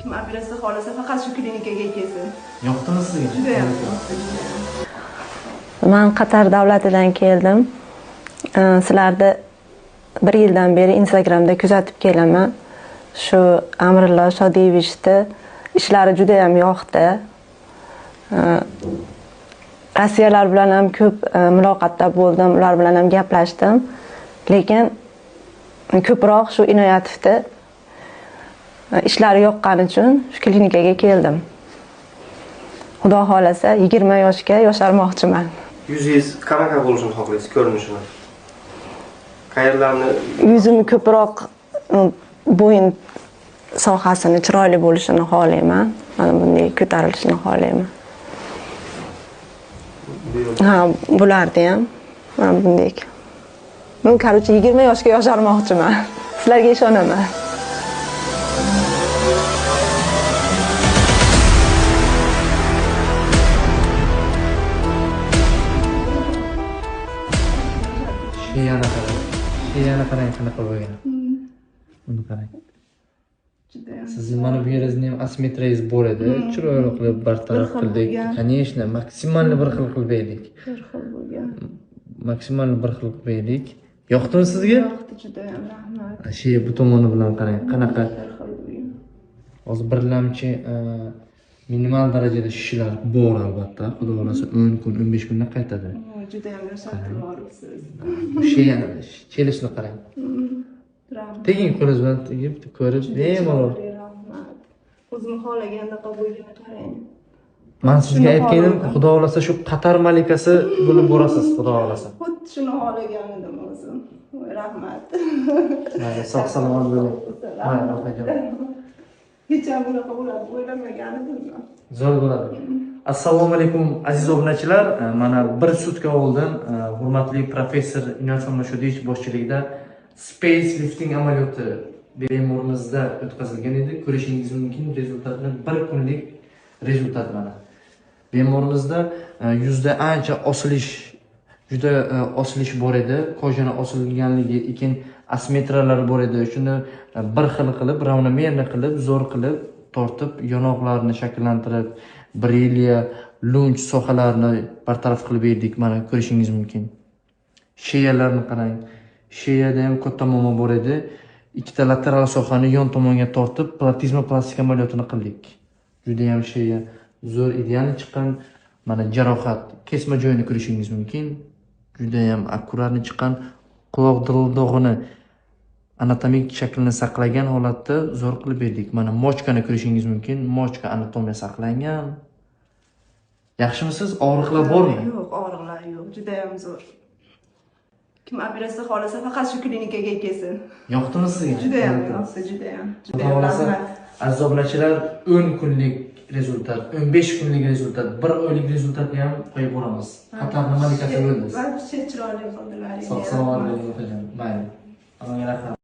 Kim operatsiya xohlasa faqat shu klinikaga kelsin. Yoqdimi sizga? Judayam yoqdi, judayam. Man Qatar davlatidan keldim. Sizlarni bir yildan beri Instagramda kuzatib kelaman. Shu Amrillo Shodiyevichni ishlari juda ham yoqdi. Rossiyalar bilan ham ko'p muloqotda bo'ldim, ular bilan ham gaplashdim. Lekin ko'proq shu Inoyatovni ishlari yoqqani uchun shu klinikaga keldim. Xudo xolasa 20 yoshga yosharmoqchiman. Yuzingiz qanaqa bo'lishini xohlaysiz, ko'rinishini? Qayerlarni? Yuzim ko'proq bo'yin sohasini chiroyli bo'lishini xohlayman. Mana bunday ko'tarilishini xohlayman. Ha, bularni ham mana bunday. Men короче 20 yoshga yosharmoqchiman. Sizlarga ishonaman. Sheyani qarang. Sheyani qarang qanaqa bo'lgan. Uni qarang. Sizni mana bu yeringizni ham asimetriyangiz bor edi. Chiroyli qilib bartaraf qildik. Конечно, maksimalni bir xil qilib berdik. Bir xil bo'lgan. Maksimalni bir xil qilib berdik. Yoqdimi sizga? Yoqdi juda ham, rahmat. Shu bu tomoni bilan qarang, qanaqa. Hozir birlamchi minimal darajada shishlar bor albatta. Xudo xolasa 10 kun, 15 kunda qaytadi. Juda ham yoshartib yuboribsiz. Sheyani, chelishni qarang. Teging qo'lingiz bilan tegib ko'rib, bemalol. Rahmat. O'zim xohlagandaqa bo'lgani qarang. Men sizga aytganim, Xudo xolasa shu Qatar malikasi bo'lib borasiz, Xudo xolasa. Xuddi shuni xohlagan edim o'zim. Rahmat. Mayli, sog' salomat bo'ling. Mayli, opajon. Hech ham bunaqa bo'ladi o'ylamagan edim. Zo'r bo'ladi. Assalomu alaykum aziz obunachilar. Mana bir sutka oldin hurmatli professor Inoyatullo Shodiyevich boshchiligida Space lifting amaliyoti bemorimizda o'tkazilgan edi. Ko'rishingiz mumkin rezultatni, bir kunlik rezultat mana. Bemorimizda yuzda ancha osilish, juda osilish bor edi. Kojani osilganligi, keyin asimetriyalar bor edi. Shuni bir xil qilib, ravnomerni qilib, zo'r qilib tortib, yonoqlarni shakllantirib, briliya, lunch sohalarini bartaraf qilib berdik. Mana ko'rishingiz mumkin. Sheyalarni qarang. Sheyada ham katta muammo bor edi. Ikkita lateral sohani yon tomonga tortib, platizma plastik amaliyotini qildik. Juda ham sheya zo'r, ideal chiqqan. Mana jarohat, kesma joyini ko'rishingiz mumkin. Juda ham akkuratni chiqqan. Quloq dildog'ini anatomik shaklini saqlagan holatda zo'r qilib berdik. Mana mochkani ko'rishingiz mumkin. Mochka anatomiya saqlangan. Yaxshimisiz? Og'riqlar bormi? Yo'q, og'riqlar yo'q. Juda ham zo'r. Kim operatsiya xohlasa faqat shu klinikaga kelsin. Yoqdimi sizga? Juda ham yoqdi, juda ham. Xudo xolasa aziz obunachilar, 10 kunlik rezultat, 15 kunlik rezultat, 1 oylik rezultatni ham qo'yib boramiz. Qatarni malikasi bo'ldingiz. Вообще chiroyli qildilar. Sog' salomat bo'ling, opajon. Mayli. Hammaga rahmat.